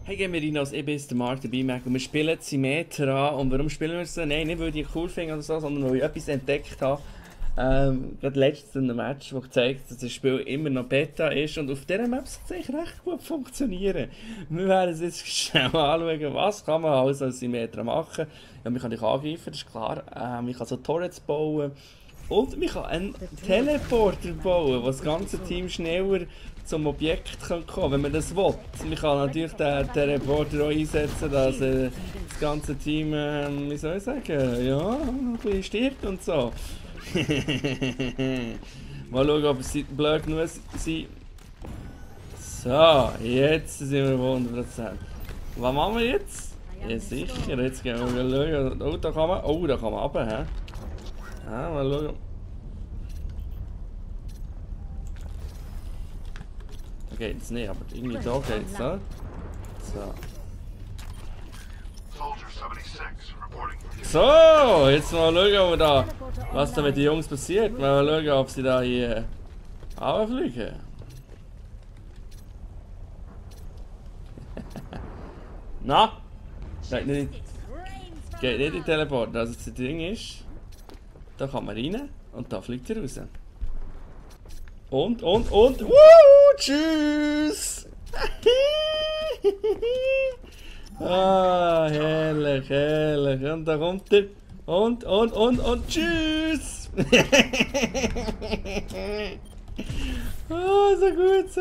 Hey, gehen wir rein als EBS, der Mark, der B-Mac, und wir spielen Symmetra an. Und warum spielen wir es so? Nein, nicht weil ich cool finde oder so, sondern weil ich etwas entdeckt habe. Gerade letztens in einem Match, wo gezeigt hat, dass das Spiel immer noch Beta ist und auf dieser Map soll es recht gut funktionieren. Wir werden es jetzt schnell anschauen, was kann man alles als Symmetra machen. Ja, man kann dich angreifen, das ist klar. Man kann so Turrets bauen. Und man kann einen Teleporter bauen, wo das ganze Team schneller zum Objekt kommen kann, wenn man das will. Man kann natürlich den Teleporter auch einsetzen, dass das ganze Team, wie soll ich sagen, ja, ein bisschen stirbt und so. Mal schauen, ob sie blöd genug sind. So, jetzt sind wir 100%. Was machen wir jetzt? Ja, sicher, jetzt gehen wir schauen. Oh, da kann man runter, hä? Ja, mal schauen. Da geht's nicht, aber irgendwie da geht's, ne? So. So, jetzt mal schauen, was da mit den Jungs passiert. Mal schauen, ob sie da hier runterfliegen. Na? Geht nicht in den Teleport. Also das Ding ist, da kann man rein und da fliegt er raus. Und. Tschüss! Ah, herrlich. Und da kommt er. Und tschüss! Oh, so gut.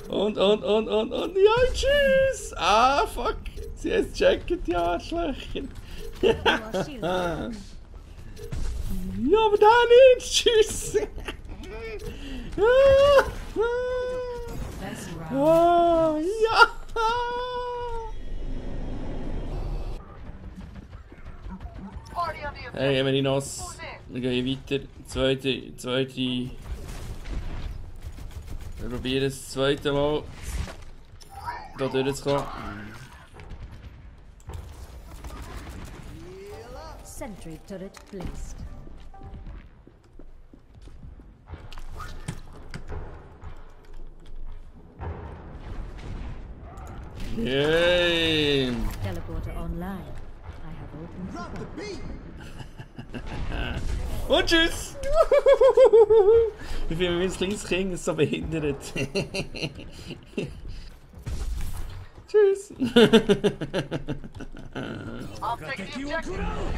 Und, ja, tschüss! Ah, fuck! Sie haben es gecheckt, die Arschlöcher. Ja, aber da nicht! Tschüss! Oh, ja! Hey, Emerinos, wir gehen weiter. Zweite. Wir probieren es das zweite Mal da durchzukommen. Sentry turret placed. Yay! Teleporter online. I have opened the door. Und tschüss! Ich finde, mein kleines Kind ist so behindert. Tschüss!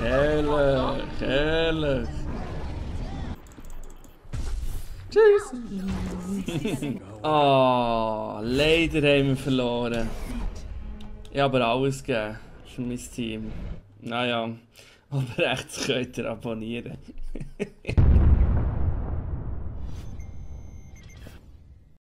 Herrlich! Tschüss! Oh, leider haben wir verloren. Ich habe aber alles gegeben für mein Team. Naja, aber rechts könnt ihr abonnieren.